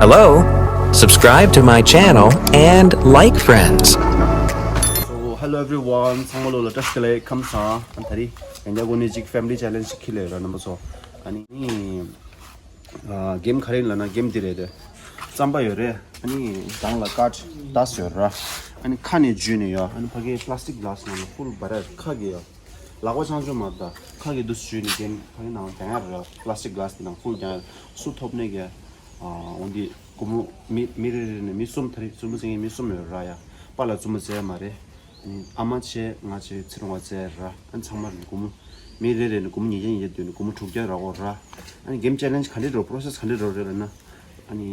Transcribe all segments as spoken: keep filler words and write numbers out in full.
Hello, subscribe to my channel and like friends. So, hello everyone. ཚང་མ་ལོ་ལ་བཀྲ་ཤིས་བདེ་ལེགས། ཁམས་བཟང་། ཨ་ད་རེས་ཡང་བསྐྱར་ངོ་ནས་ཅིག་family challenge ཅིག་འཁྱེར་ཡོད་ར་རྣམ་པ་ཚོ། ཨ་ནི་ཨ་གེམ་ག་རེ་ལབ་ན་གེམ་འདི་རེད་དེ། རྩམ་པ་ཡོད་རེད། ཨ་ནི་སྒང་ལ་ཀཊ་དཱས་ཡོད་ར། ཨ་ནི་ཁ་ནས་འཇུས་ནས་ཡོད། ཨ་ནི་ཕ་གི་plastic glass ནང་ལ་ཧྥུལ་བ་ར་ཁ་གི་ཡོད། ལག་པ་ཆང་ཆུང་མ་ད་ཁ་གི་འདུག་ཞུས་ནས་རྒན་ཕ་གི་ནང་རྒྱང་ཡར་ར་plastic glass དེ་ནང་ཧྥུལ་རྒྱང་ཡར་སུ་ཐོབ་ནས་གི་འོན་ཏེ་སྒོར་མོ་མི་མི་རེ་རེ་ནས་མི་གསུམ། ད་རེས་བཙུན་མོ་བཙལ་མཁན་མི་གསུམ་ཡོད་ར་ཡ། པཱ་ལགས་བཙུན་མོ་བཙལ་མ་རེད། ཨ་ནི་ཨ་མ་བྱས་ང་བྱས་ཚེ་རིང་བ་བཙལ་ར། ཨ་ནི་ཚང་མར་ནས་སྒོར་མོ་མི་རེ་རེ་ནས་སྒོར་མོ་ཉིས་བརྒྱ་ཉིས་བརྒྱ་བསྡུས་ནས་སྒོར་མོ་དྲུག་བརྒྱ་རག་གོ་ར། ཨ་ནི་གེམ་ཅེ་ལེན་ཇི་ག་འདྲས་འགྲོ་པྲོ་སེ་སི་ག་འདྲས་འགྲོ་རེད་ལབ་ན། ཨ་ནི་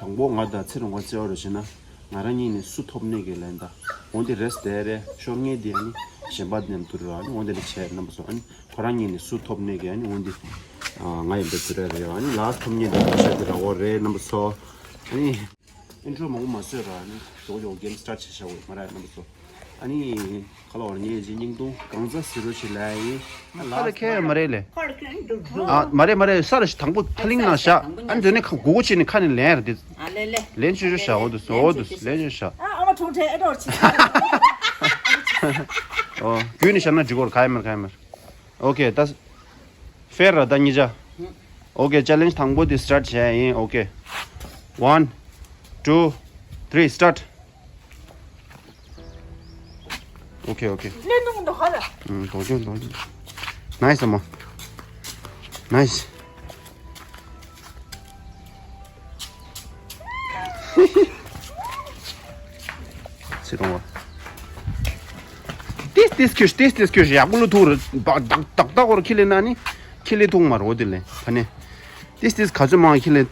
དང་པོ་ང་དང་ཚེ་རིང་བ་བརྩེ་བ་རུ་བྱས་ན། ང་རང་གཉིས་ནས་སུ་ཐོབ་ནས་གི་ལན་ད། འོན་ཏེ་རེས་དེ་རེད། ཤོར་ངེས་དེ་ཨ་ནི་གཞན་པ་དེ་ནས་བསྡུར་ར། ཨ་ནི་འོན་ཏེ་ནི་བྱས་རྣམ་པ་ཚོ། ཨ་ནི་ཁོ་རང་གཉིས་ནས་སུ་ཐོབ་ནས་གི་ཨ་ནི་འོན་ཏེ་ང་ཡིན་པའི་བསྡུར་ར་རེད། ཨ་ནི་ལཱས་ཐོབ་ངེས་དེ་བཤད་དེ་ར་འོ་རེད་རྣམ་པ་ཚོ། ཨ་ནི་ཨིན་ཊྲོ་མང་པོ་མ་བཟོས་ར། ཨ་ནི་མགྱོགས་མགྱོགས་གེམ་སི་ཊར་ཊི་བྱེད་བྱ་འོ་མ་ར་རྣམ་པ་ཚོ། ཨ་ནི་ཁ་ལོ་བར་ཉེ་རྗེས་སྙིང་ཐུང་གང་ཚ་ཟི་རོ་ཞིག་ལ་ཡིན། ཁ་ལ་ཁེ་མ་རེད་ལེ། ཨ་མ་རེད་མ་རེད། ས་ར་ཞིག་དང་པོ་ཐ་ལིང་ན་བཞག་ཨ་འདོད་ནི་ཁ་གུ་གུ་བྱས་ནི་ཁ་ནས་ལེན་ར་དེ། ལེན་ཆུ་ཆུ་བཞག་འོ་དུ་འོ་དུ་ལེན་ཆུ་བཞག་ཨ་ཨ་མ་ཁྲུང་ཁྲེ་ཨེ་འགྲོར་ཆི། ཨོ་རྒྱུད་ནི་བཞག་ན་འགྲིག་གོ་ར་ག་ཡ་མར་ག་ཡ་མར། ཨོ་ཁེ་ད། ཧྥེར་ར་ད་གཉིས་ཆ། ཨོ་ཁེ་ཅེ་ལེན་ཇི་དང་པོ་དེ་སི་ཊར་ཊི་བྱས་ཡིན། ཨོ་ཁེ། One, two, three, start. ཨོ་ཁེ་ཨོ་ཁེ། ལེན་འདུག་འདུག་ཧ་ལ། ཨུམ་དོང་ཆུང་དོང་ཆུང་། ནའིས་ཨ་མ། ནའིས། ཚེ་རིང་བ། ཏིས་ཏིས་ཁྱོད་ཏིས་ཏིས་ཁྱོད་ཡག་པོ་ལ་ཐུག་རེད། བག་བདག་བདག་བདག་བོར་ཁྱི་ལེན་ན་ནི་ཁྱི་ལེན་ཐུག་མ་རེད་འོ་དེ་ལེན་ད་ནི། ཏིས་ཏིས་ག་ཚོད་མང་ཁྱི་ལེན།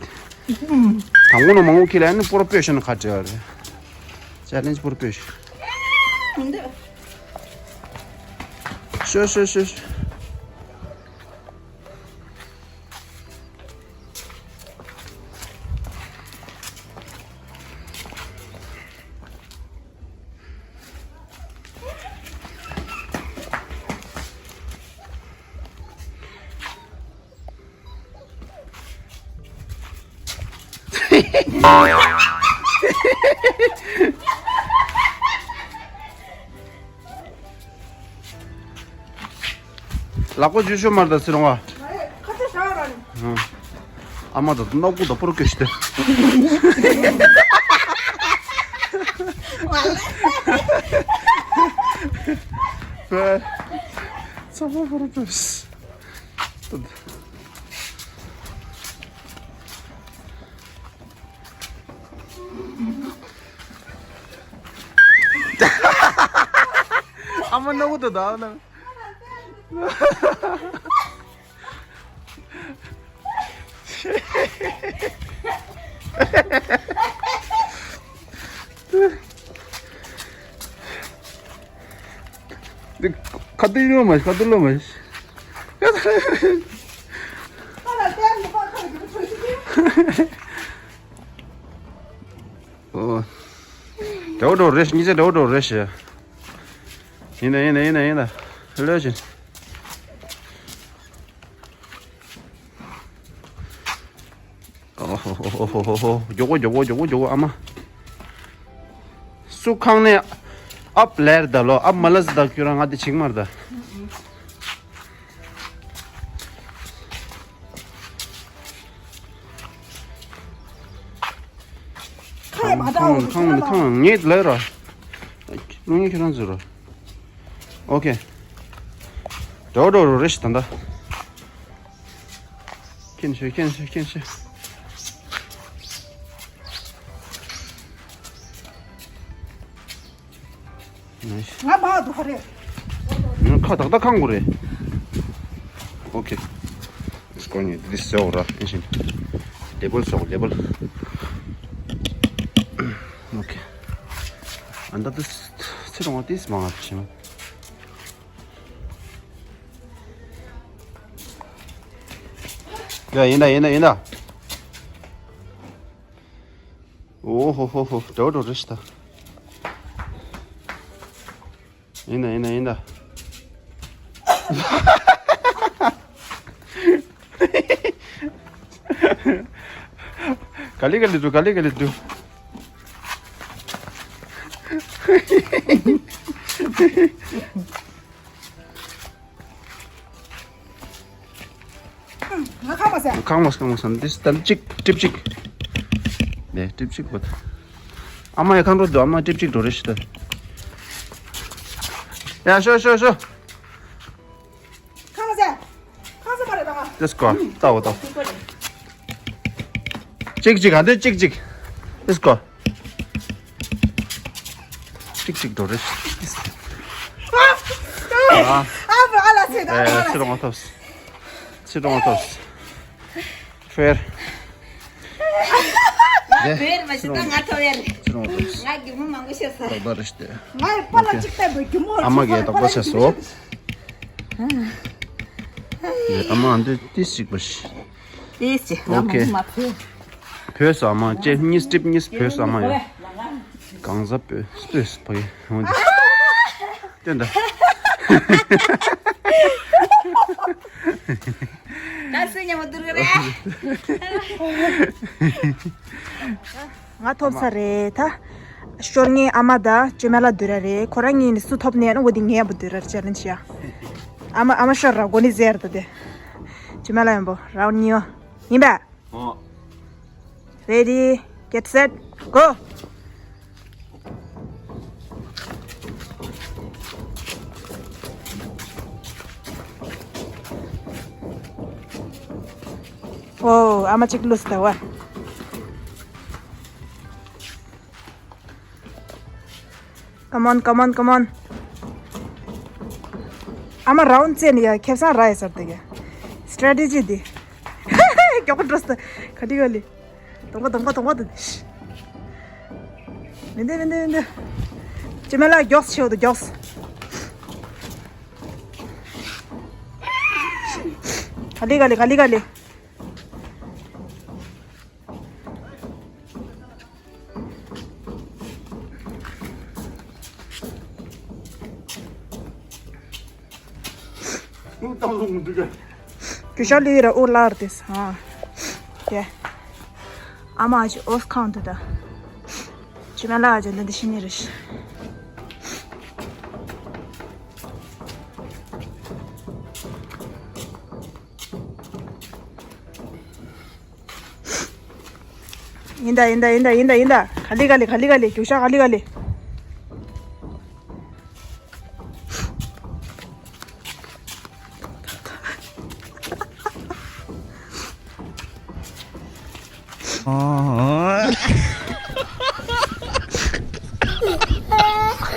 དང་པོ་ནང་མང་པོ་ཁྱི་ལེན་ནི་པོ་ར་པོས་ཤ་ན་ཁ་བྲལ་བ་རེད། ཅེ་ལེན་ཇི་པོ་ར་པོས་ཤ། ཤོ་ཤོ་ཤོ་ཤོ། ལག་པ་འཇུ་ཤོ་མར་ད་ཚེ་རིང་བ། ཁ་ཚ་ཞག་རང་། ཨ་མ་ད་ནག་པོ་ད་པོ་ར་སྐྱོ་ཤི་ཏེ། ཚ་པོ་པོ་ར་སྐྱོ་ཤི། ཨ་མ་ནག་པོ་ད་ད་ན། ཁ་ཏུ་ལོ་མ་ཁ་ཏུ་ལོ་མ། ཨོ། འདྲ་བོ་འདྲ་བོ་རེད། གཉིས་ཆ་འདྲ་བོ་འདྲ་བོ་རེད་ཤག་ཡིན་ད་ཡིན་ད་ཡིན་ད་ཡིན་ད། ལོས་ཤིག་ཨོ་ཧོ་ཧོ་ཧོ་ཧོ། མགྱོགས་པོ་མགྱོགས་པོ་མགྱོགས་པོ་མགྱོགས་པོ་ཨ་མ། སུ་ཁང་ནས་ཨབ་ལེར་ད་ལོ་ཨབ་མ་ལ་ཟི་ད་ཁྱོད་རང་ང་དེ་ཆིག་མར་ད། ཁང་ཁང་ཁང་ངེད་ལ་ར། ལུང་ངེད་ཁྱེད་རང་ཚོ་ར། ཨོ་ཁེ། འགྲོ་འགྲོ་རོ་རེ་ཞིག་ད་ད། ཁྱེད་ཤོད་ཁྱེད་ཤོད་ཁྱེད་ཤོད། ང་མ་འདུག་ཧ་རེ། ཁ་ཏག་ཏག་ཁང་གོ་རེད། ཨོ་ཁེ། སྐོར་ནས་འདི་སེའོ་ར་ཨེ་ཤིན། ལེ་བལ་སོག་ལེ་བལ། ཨོ་ཁེ། ཨ་ད་དུ་ཚེ་རིང་བ་ཏིས་མང་ང་ཕྱིན། ཡ་ཡིན་ད་ཡིན་ད་ཡིན་ད། ཨོ་ཧོ་ཧོ་ཧོ། འགྲོ་འགྲོ་རེ་ཞིག་ད། ཡིན་ད་ཡིན་ད་ཡིན་ད། ག་ ག་ལེ་ག་ལེ་འགྲོ། ག་ལེ་ག་ལེ་འགྲོ། ང་ཁ་མ་ཟ། ཁ་མ་ཟ། ཁ་མ་ཟ། འདི་ད་གཅིག་ཀྲིབ་གཅིག་ནས་ཀྲིབ་གཅིག་པོ། ཨ་མ་ཡ་ཁ་འགྲོ་འདུག་ཨ་མ་ཀྲིབ་གཅིག་འགྲོ་རེ་ཞིག་ད། ཡ་ཤོ་ཤོ་ཤོ། ཁ་མ་ཟ། ཁ་ཟ་མ་རེད་ད། Let's go. ལྟ་འོ་ལྟ། གཅིག་གཅིག་ཨ་འདི་གཅིག་གཅིག Let's go. གཅིག་གཅིག་འགྲོ་རེ། ཨ། ཨ་ཨ་ལ་སེ་ད། ཨ་ལ་སེ། ཨེ་ཕྱི་རོང་ཐོབ། ཕྱི་རོང་ཐོབ། ཕེར། ང་བོད་མ་ཤེས་ད་ང་ཐོབ་ཡ་རེད། ཕྱི་རོང་ཐོབ། ང་རྒྱུ་མ་མང་པོ་ཤེས་ས། ད་ད་རེ་ཤི་དེ། ང་པ་ལ་གཅིག་ལྟ་བུ་རྒྱུ་མ། ཨ་མ་གིས་དོགས་པ་བྱས་སོ། ཨ་མ་འདི་ཏིས་ཅིག་པ་ཤི། ཏིས་ཅིག་ང་མ་མ་ཕེ། བོད་ཟ་མ་ཅེ་གཉིས་ཀྲིབ་གཉིས་བོད་ཟ་མ་ཡོད། གང་ཟ་བོད་བོད་ཟ་བོད་ཡོད་འདི། སྟོན་ད། ད་སུ་ཉམས་འདུར་གི་རེད། ང་ཐོབ་ས་རེད་ད། ཤོར་ངའི་ཨ་མ་ད་ཅི་མ་ལ་འདུར་ར་རེད། ཁོ་རང་གཉིས་ནི་སུ་ཐོབ་ནས་ན་འོ་དེ་ངས་ཡང་པོ་འདུར་ར་ཅེ་ལེན་ཇི་ཡ། ཨ་མ་ཨ་མ་ཤོར་ར་གོ་ནི་ཟེར་ད་དེ། ཅི་མ་ལ་ཡང་པོ་ར་གཉིས་ཡོད་ཡིན་པས། ཨོ། Ready, get set, go! ཨོ། ཨ་མ་གཅིག་ལུས་ད་བ། Come on, come on, come on. ཨ་མ་རའུན་ཙེ་ནི་ཡ་ཁེབས་སང་ར་ཡ་སར་དེ་ག་སི་ཊེ་རེ་ཊི་ཇི་དེ། མགྱོགས་པོ་འགྲོ་སྟེ། ག་ལེ་ག་ལེ། གདོང་པ་གདོང་པ་གདོང་པ་དེ། མི་འདུག་མི་འདུག་མི་འདུག་ཅི་མ་ལ་མགྱོགས་ཆེ་བ་དེ་མགྱོགས། ག་ལེ་ག་ལེ་ག་ལེ་ག་ལེ། རྒྱུ་ཤ་ལུས་ར་ཨུ་ལར་དེ་ས། ཡ། ཨ་མ་ཨ་ཅི་ཨོ་ཁང་དུ་ད། ཅི་མ་ལ་ཨ་ཅི་འདི་འདི་ཤི་ནི་རེད། ཡིན་ད་ཡིན་ད་ཡིན་ད་ཡིན་ད་ཡིན་ད། ག་ལེ་ག་ལེ་ག་ལེ་ག་ལེ། རྒྱུག་ཤ་ག་ལེ་ག་ལེ།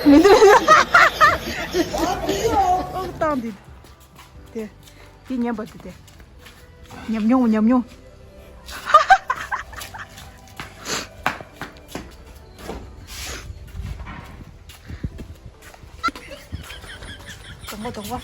མི་འདུག་ཨོ་བཏང་འདི། དེ། དེ་ཉམས་པ་དེ་དེ། ཉམས་མྱོང་ཉམས་མྱོང་། དང་པོ་དང་པོ།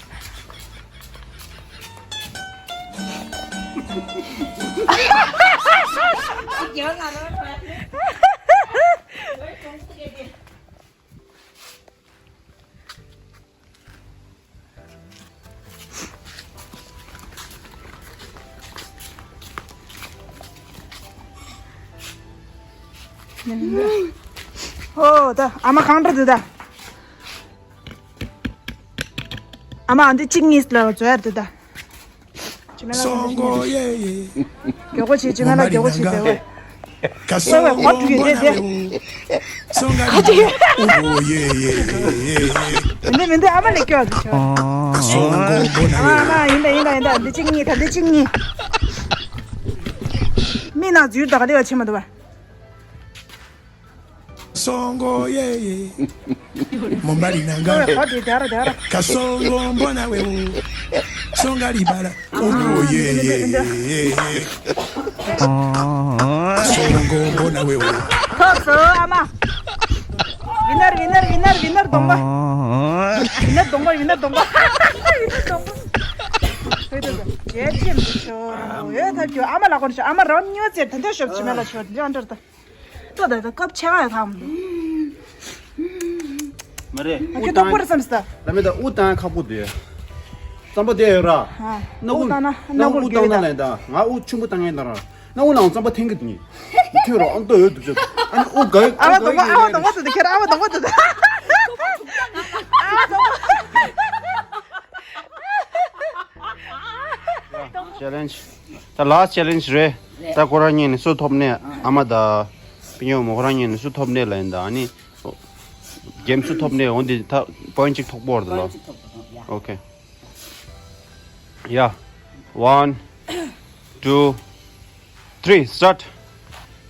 ཨོ་ད་ཨ་མ་གང་འདྲ་འདུག་ད། ཨ་མ་འདི་གཅིག་གཉིས་ལ་བཟོ་ཡར་འདུག་ད། ཅི་མེད་ལ་སོང་གོ་ཡེ་ཡེ། མགྱོགས་པོ་བྱེད་ཅི་མེད་ལ་མགྱོགས་པོ་བྱེད་དེ་བས། ཀ་སོང་གོ་ན་བེའུ། སོང་ག་རི་ཨུ་ཡེ་ཡེ་ཡེ་ཡེ། མི་འདུག་མི་འདུག་ཨ་མ་ལས་སྐྱོ་འདུག་ཁྱོད། སོང་གོ་ན་བེའུ། ཨ་མ་ཡིན་ད་ཡིན་ད་ཡིན་ད་འདི་གཅིག་གཉིས་ད་འདི་གཅིག་གཉིས། མི་ནང་འཛུལ་ད་ག་དེ་བ་ཕྱིན་མ་འདུག་བ། སོང་གོ་ཡེ་ཡེ། མོན་པ་རི་ནང་ག་ཁ་སོང་གོ་མོ་ན་བེའུ། སོང་ག་རི་བ་ལ་ཨུ་ཡེ་ཡེ་ཡེ་ཡེ། སོང་གོ་མོ་ན་བེའུ། ཐོབ་སོང་ཨ་མ། ཝི་ནར་ཝི་ནར་ཝི་ནར་ཝི་ནར་གདོང་པ། ཝི་ནར་གདོང་པ་ཝི་ནར་གདོང་པ། ཝི་ནར་གདོང་པ། ཧེ་ད་ད་རྒྱལ་ཁྱིམ་དུ་ཤོར་ཡོད་ཐབས་ཀྱི་ཨ་མ་ལ་གོན་ཤོག་ཨ་མ་རང་ཉོ་ཚེ་ད་འདོད་ཤོབ་ཕྱི་མ་ལ་ཤོར་འདི་ཨ་འདྲ་ད། ཏོ་ད་ད་སྐབས་ཆེ་བ་ཡ་ཐང་། མ་རེད། ཨ་ཁྱོད་ཏོག་པོ་རེད་བསམ་སྟ། ལ་མེ་ད་དབུ་བཏང་ཁག་པོ་དེ། རྩམ་པ་དེ་ཡོད་ར། ཨ། སྣ་ཁུག་སྣ་ཁུག་བཏང་ན་ལེན་ད། ང་དབུ་ཆུང་པོ་བཏང་ཡིན་ད་ར། ན་འུ་ནང་རྩམ་པ་འཐེན་གི་འདུག་ནི། ཁྱོད་རང་ཨང་ཏོ་ཡོད་འདུག་ཅག་ཨ་ནི་འུ་ག་ཨ་མ་དང་པོ་ཨ་མ་དང་པོ་དུ་དུ་ཁྱེར་ཨ་མ་དང་པོ་དུ་དུ། Challenge. ད་last challenge རེད། ད་ཁོ་རང་གཉིས་ནི་སུ་ཐོབ་ནས་ཨ་མ་དང་པི་ཉོ་མོ་ཁོ་རང་གཉིས་ནི་སུ་ཐོབ་ནས་ལ་ཡིན་ད། ཨ་ནི་game སུ་ཐོབ་ནས་འོན་ཏེ་ད་point གཅིག་ཐོབ་པོ་རེད་ལ། Okay. Yeah. One, two, three, start.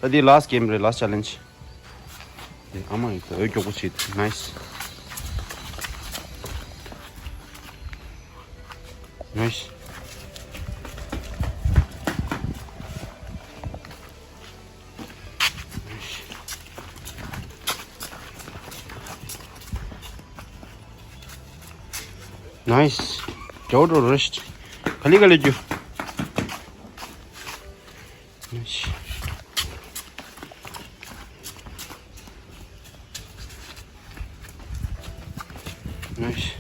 ད་འདི་last game རེད། Last challenge. ཨ་མ་ཡིན་ད་འོས་མགྱོགས་པོ་བྱེད། Nice. Nice. Nice. Total rest. ཁ་ལི་ཁ་ལི་རྒྱུ། Nice. Nice.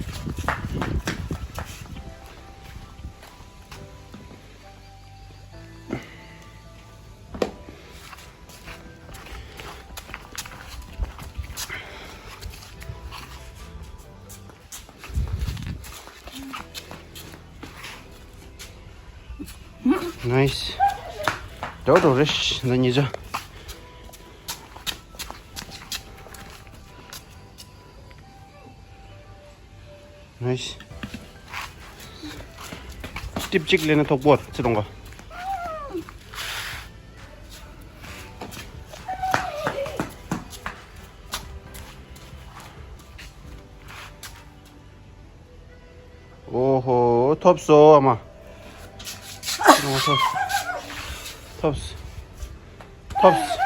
Nice. Total rest. ད་ཉིས་བརྒྱ། Nice. ཊིབ་གཅིག་ལེན་ན་ཐོག་པོར་ཚེ་རོང་ག། ཨོ་ཧོ། ཐོབ་སོ་ཨ་མ། ཨོ་ཧོ། ཐོབ་སོ། ཐོབ་སོ།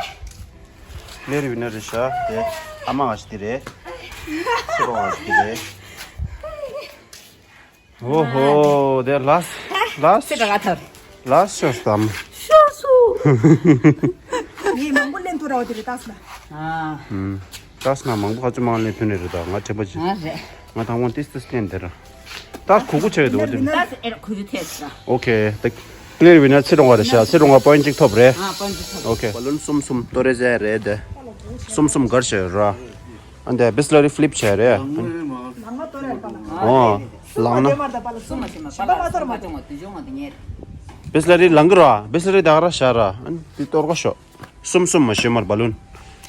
ལེ་རི་བི་ན་རེ་ཤ་དེ། ཨ་མ་ང་ཞིག་དེ་རེད། ཚེ་རོང་ང་ཞིག་དེ་རེད། ཨོ་ཧོ། དེ་last last ཚེ་རོང་ང་ཐར། Last shot དམ། ཤོར་སུ། ངས་མང་པོ་ལེན་ཐུབ་ར་བ་དེ་རེད་ལྟས་ན། ཨ། ཨུམ། ལྟས་ན་མང་པོ་ཁ་ཚུ་མང་ལེན་ཐུབ་ནི་རེད་ད། ང་དྲན་པ་ཅི། ཨ་རེད། ང་དང་པོ་ཏིས་ཏིས་བསྟན་དེ་ར། ལྟས་གུ་གུ་ཆེ་འདུག་དེ། ལྟས་ཨེ་ར་ཁུ་རི་ཐེ་ས། Okay. ད་clear winner ཚེ་རོང་བ་རེད་ཤག་ཚེ་རོང་བ་point གཅིག་ཐོབ་རེད། ཨ། point གཅིག་ཐོབ། Okay. བ་ལུན་གསུམ་གསུམ་ཏོ་རེ་ཟེར་རེད་དེ། གསུམ་གསུམ་གར་བྱས་ར། ཨ་འདི་Bisleri flip བྱས་རེད། ཨོ། ལང་ན། Bisleri ལང་གི་ར། Bisleri ད་ག་ར་བཞག་ར། ཨ་འདི་གཏོར་ག་ཤོག་གསུམ་གསུམ་མ་ཤོད་མར་བ་ལུན།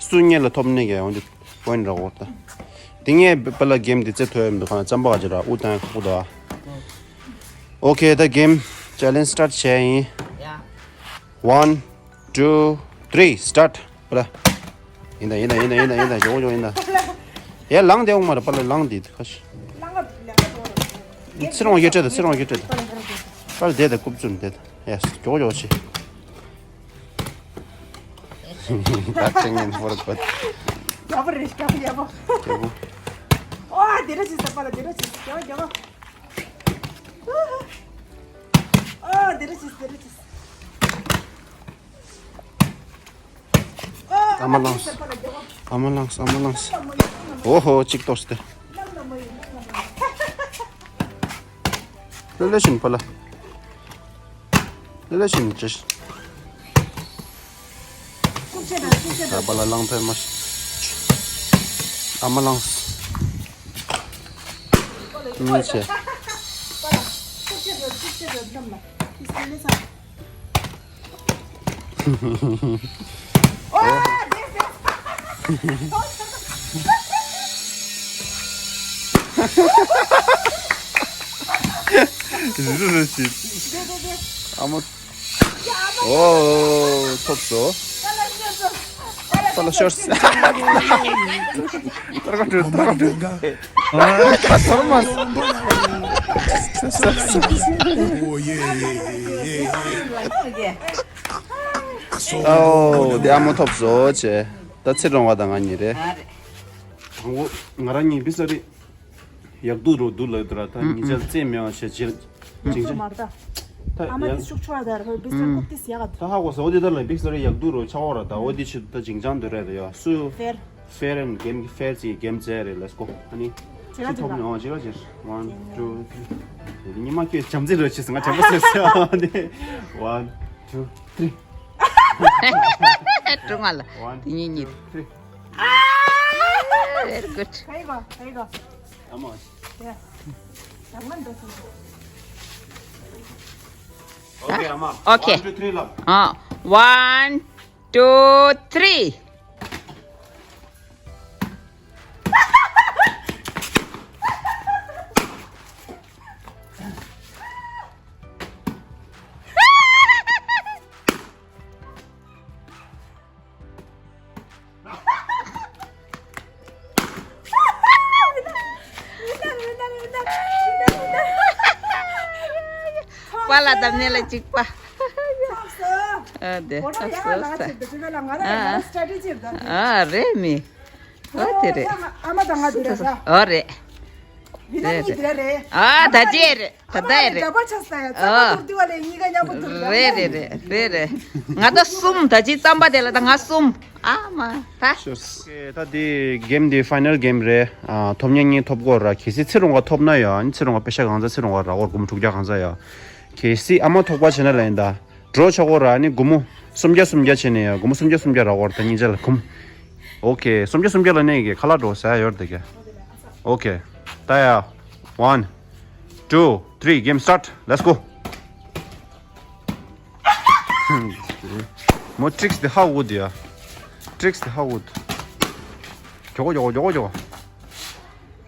སུ་ཉེ་ལ་ཐོབ་ནི་གི་འོན་ཏེ་point ར་འོ་ད། དེ་ངས་པ་ལ་game འདི་རྩེ་ཐོས་ཡོད་འདུག་ག་ཙམ་པ་ག་ཅི་ར་ཨུ་ཏང་ཁོག་པོ་ད། Okay. ད་game challenge start བྱས་ཡིན། One, two, three, start. པ་ལ། ཡིན་ད་ཡིན་ད་ཡིན་ད་ཡིན་ད་ཡིན་ད་ཇོ་ཇོ་ཡིན་ད། ཡ་ལང་དེ་འོང་མ་ར་པ་ལ་ལང་དེ་ཁ་ཤི། ཚེ་རོང་ཡོད་བྲེད་ད། ཚེ་རོང་ཡོད་བྲེད་ད། པ་ལ་དེ་ད་རྐུབ་བཙུམ་དེ་ད། Yes. ཇོ་ཇོ་ཆི། ད་ཅིང་ངན་ཧོར་པ། རྒྱ་བ་རེ་རྒྱ་བ་རྒྱ་བ། རྒྱ་བ། ཨོ་དེ་ར་ཅི་ས་པ་ལ་དེ་ར་ཅི་ས་རྒྱ་བ་རྒྱ་བ། ཨོ་དེ་ར་ཅི་ས་དེ་ར་ཅི་ས། ཨ་མ་ལངས། ཨ་མ་ལངས། ཨ་མ་ལངས། ཨོ་ཧོ་གཅིག་གཏོར་སྟེ། ལེ་ལེ་བཞིན་པ་ལ། ལེ་ལེ་བཞིན་ཅི། ད་པ་ལ་ལངས་ཕེབས་མ། ཨ་མ་ལངས། གཉིས་བྱས། རི་རུ་རུ་ཞིག་ཨ་མ། ཨོ། ཐོབ་སོ། ས་ལ་ཤོར། ཏར་ཀ་ཏུ་ཏར་ཀ་ཏུ། ཨ་ཁ་སོར་མ། ཨོ་དེ་ཨ་མ་ཐོབ་སོ་བྱས། ད་ཚེ་རིང་བ་དང་ང་གཉིས་རེད། དང་པོ་ང་རང་གཉིས་བི་ས་རི་ཡག་སྡུག་རོ་སྡུག་ལ་ཡོད་དུ་ར། ད་ཉིན་ཆར་རྩེད་མེད་པ་བྱས་བྱས། ང་ཚོ་མར་ད། ད་ཨ་མ་ཡ་དེ་ཤུགས་ཆུང་བ་ད་ར་བི་ས་རི་ཀུབ་ཏི་སི་ཡག་ག་ད་ཧ་གོ་ས་འོ་དེ་ད་ལ་བི་ས་རི་ཡག་སྡུག་རོ་ཆགས་འོ་ར། ད་འོ་དེ་ཆེད་དུ་ད་ཅིང་ཅང་འདོད་ར་ད་ཡ་སུ། ཕེར། ཕེར་ཨེན་གེམ་གི་ཕེར་ཅིག་གེམ་རྩེ་རེད། Let's go. ཨ་ནི། ཅི་ཐོབ་ནི་ཨོ་ཅི་ག་ཅི། One, two, three. ཉི་མ་ཁྱོད་བྱམས་བརྩེ་རོ་ཆེ་སོང་། ང་དྲན་པ་སོས་སོ་ཨ་ནི། One, two, three. ཀྲུང་ཨ་ལ། One, དེ་གཉིས་གཉིས། Two, three. Very good. There you go. There you go. Come on. Yeah. Okay, Ama. Okay. One, two, three, love. Uh, one, two, three. པཱ་ལགས་དང་ནེ་ལ་གཅིག་པ། ཨ་དེ་ཨ་སོ་ས། ཨ་རེད་མི། ཨ་དེ་རེད། ཨ་མ་དང་ང་དེ་རེད། ཨ་རེད། རེད་རེད། ཨ་ད་ཅི་རེད། ད་ལྟ་ཡ་རེད། ཨ་མ་ལ་འདྲ་པ་ཆགས་ས་ཡ། རྩ་བ་ཨ། ཐུག་དུས་བ་ལས་གཉིས་ཀ་མཉམ་པོ་ཐུག་རེད། རེད་རེད་རེད་རེད། ང་ད་གསུམ། ད་ཅི་རྩམ་པ་དེ་ལ་ད་ང་གསུམ། ཨ་མ་ད། ད་འདི་གེམ་འདི་ཕའི་ནལ་གེམ་རེད། ཨ་ཐོབ་ཉན་གཉིས་ཐོབ་དགོས་ར། གལ་སྲིད་ཚེ་རིང་བ་ཐོབ་ན་ཡང་ཚེ་རིང་བ་པེ་ཤ་གང་ཚ་ཚེ་རིང་བ་རག་གོ། སྒོར་མོ་དྲུག་བརྒྱ་གང་ཚ་ཡ། གལ་སྲིད་ཨ་མ་ཐོབ་པ་བྱས་ན་ལ་ཡིན་ད། འགྲོ་ཆོག་གོ་ར། ནི་སྒོར་མོ་སུམ་བརྒྱ་སུམ་བརྒྱ་བྱས་ནས་ཡ། སྒོར་མོ་སུམ་བརྒྱ་སུམ་བརྒྱ་རག་གོ་ར། ད་སྙིང་རྗེ་ལ་ཁུམ། ཨོ་ཁེ། སུམ་བརྒྱ་སུམ་བརྒྱ་ལ་ནས་གི་ཁ་ལག་འགྲོ་ཟ་ཡ་ཡོད་དེ་ག། ཨོ་ཁེ། ད་ཡ། One, two, three, game start. Let's go. མོ་ཊིག་སི་དེ་ཧ་གོ་དེ་ཡ། ཊིག་སི་དེ་ཧ་གོ། མགྱོགས་མགྱོགས་མགྱོགས་མགྱོགས།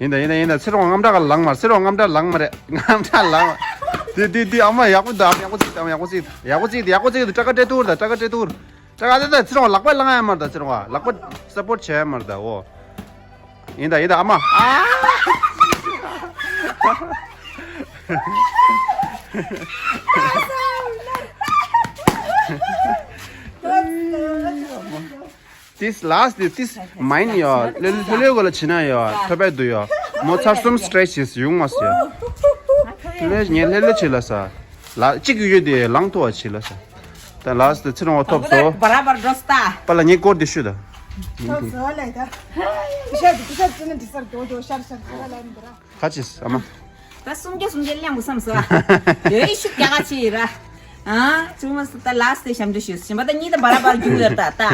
ཡིན་ད་ཡིན་ད་ཡིན་ད། ཚེ་རིང་དངངས་སྐྲག་ལངས་མ་རེད། ཚེ་རིང་དངངས་སྐྲག་ལངས་མ་རེད། དངངས་སྐྲག་ལངས་མ། དེ་དེ་དེ་ཨ་མ་ཡག་པོ་འདུག་ཨ་མ་ཡག་པོ་བརྩིས་ད། ཨ་མ་ཡག་པོ་བརྩིས་ད། ཡག་པོ་བརྩིས་ད། ཡག་པོ་བརྩིས་ད། ཡག་པོ་བརྩིས་ད། སྐྲ་དཀར་སྤྲད་ཐུར་ད། སྐྲ་དཀར་སྤྲད་ཐུར། སྐྲ་དཀར་སྤྲད་ད། ཚེ་རིང་ལག་པ་བརླང་ཡ་མ་རེད་ད། ཚེ་རིང་ལག་པ་སབ་པོར་བྱས་ཡ་མ་རེད་ད། འོ། ཡིན་ད་ཡིན་ད་ཨ་མ། ཨ། This last, this, this mine ཡ། ལྷོད་ལྷོད་ལྷོད་གོ་ལ་བྱིན་ན་ཡ། ཐོབ་པའི་དུ་ཡ། མོ་ཚར་གསུམ་སི་ཊེ་ཆི་ཡོང་མ་སོང་ཡ། ལྷོད་ལྷོད་ངས་ལྷོད་ལྷོད་བྱེད་ལ་ས། ལ་གཅིག་ཡོད་དེ་ལང་ཐོ་བ་བྱེད་ལ་ས། ད་ལ་སི་ཚེ་རིང་བ་ཐོབ་སོ། བ་ར་བ་ར་འགྲོ་སྟ། པ་ལ་ངས་སྐོར་དེ་ཤུ་ད། ཐོབ་སོ་ལ་ད། ཤ་དུ་ཤ་ཅི་ན་འདི་སར་རྡོ་རྡོ་ཤར་ཤར་ཤར་ལ་འདི་ར། ཁ་ཅིས་ཨ་མ། ད་སུམ་བརྒྱ་སུམ་བརྒྱ་གླེང་དགོས་བསམ་སོ། ཡོད་ཤུགས་རྒྱག་ག་ཆེ་ཡིན་ར། ཨ་ཆུང་མ་སུ་ད་ལ་སི་དེ་ཞབས་འདྲི་ཞུས། ཞིམ་པ་ད་གཉིས་ད་བ་ར་བ་ར་རྒྱུག་ཡོད་ད་ད། ཨ་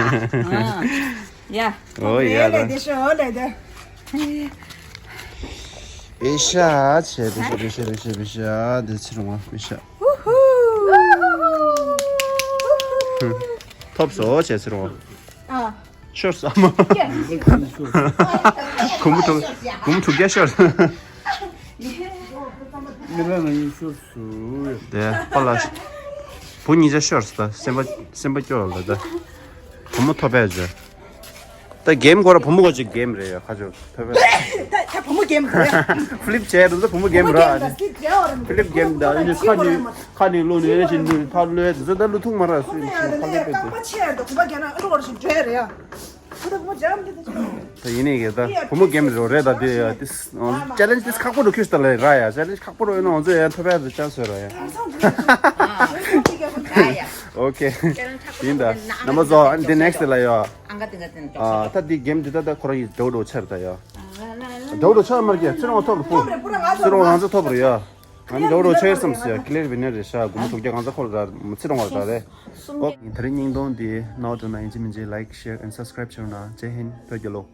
ཡ། ཨོ་ཡ་ལ། ལེ་དེ་ཤོ་ལེ་དེ། ཨེ་ཤ་ཆེ་བེ་ཤ་བེ་ཤ་བེ་ཤ་བེ་ཤ་དེ་ཚེ་རིང་བ་བེ་ཤ། ཐོབ་སོ་ཆེ་ཚེ་རིང་བ། ཨ། ཤོར་སོ་མ། གུམ་དྲུག་གུམ་དྲུག་བརྒྱ་ཤོར། མི་ལ་ན་ཡིན་ཤོར་སུ་ཡོད། དེ་པ་ལ། བུ་གཉིས་ཆ་ཤོར་སོ་ད། སེམས་པ་སེམས་པ་སྐྱོ་ལ་ད། བུ་མོ་ཐོབ་པས་བྱོས། ད་གེམ་ཁོ་ར་བུ་མོ་གོ་ཅིག་གེམ་རེད་ཡ། ཁ་ཆོ་ཐོབ་པས། ད་ད་བུ་མོ་གེམ་རེད། ཕི་ལིབ་བྱས་རུ་ད་བུ་མོ་གེམ་ར། ཕི་ལིབ་གེམ་ད་ཡིན་ཁ་ནི་ཁ་ནི་ལོ་ནི་ཡེ་ཞིན་ཐ་ལོས་ད་ལུ་ཐུག་མ་ར་སུ་ཁ་ལོ་པས་དེ། ད་ཡིན་ནའི་གི་ད་བུ་མོ་གེམ་རེད་རེད་ད། དེ་ཡ་དེ་ཅེ་ལེན་ཇི་དེ་ཁག་པོ་རུ་ཁྱོད་ལྟ་ལ་ར་ཡ། ཅེ་ལེན་ཇི་ཁག་པོ་རུ་ཡོད་ན་ང་ཚོ་ཡ་ཐོབ་ཡ་དེ་ཅན་སོ་ར་ཡ། ཨོ་ཁེ། ཡིན་ད་རྣམ་པ་ཚོ། ཨ་ནི་དེ་ནེག་སི་ལ་ཡ། ཨ་ད་དེ་གེམ་དེ་ད་ད་ཁོ་རང་ཡི་འདྲ་བོ་འདྲ་བོ་ཆར་ད་ཡ། འདྲ་བོ་འདྲ་བོ་ཆར་མར་གྱི་ཚེ་རིང་བ་ཐོབ་རུ་ཕུ། ཚེ་རིང་བ་ང་ཚོ་ཐོབ་རུ་ཡ། ཨ་ནི་འདྲ་བོ་འདྲ་བོ་ཆར་བསམ་སི་ཡ། ཀི་ལེར་ཝི་ནར་རེད་ཤག་སྒོར་མོ་དྲུག་བརྒྱ་གང་ཚ་ཁོ་ར་ཚེ་རིང་བ་ར་རེད། ཨོ། དེ་རིང་སྙིང་དོན་འདི་ནོར་འགྲོ་ན་ཡིན་གཅིག་མིན་གཅིག་ལའིཀ་ཤེར་ཨེན་སབ་སི་ཀ་རའིབ་བྱེད་རོགས་གནང་། ཇེ་ཧིན། བོད་རྒྱལ་ལོ།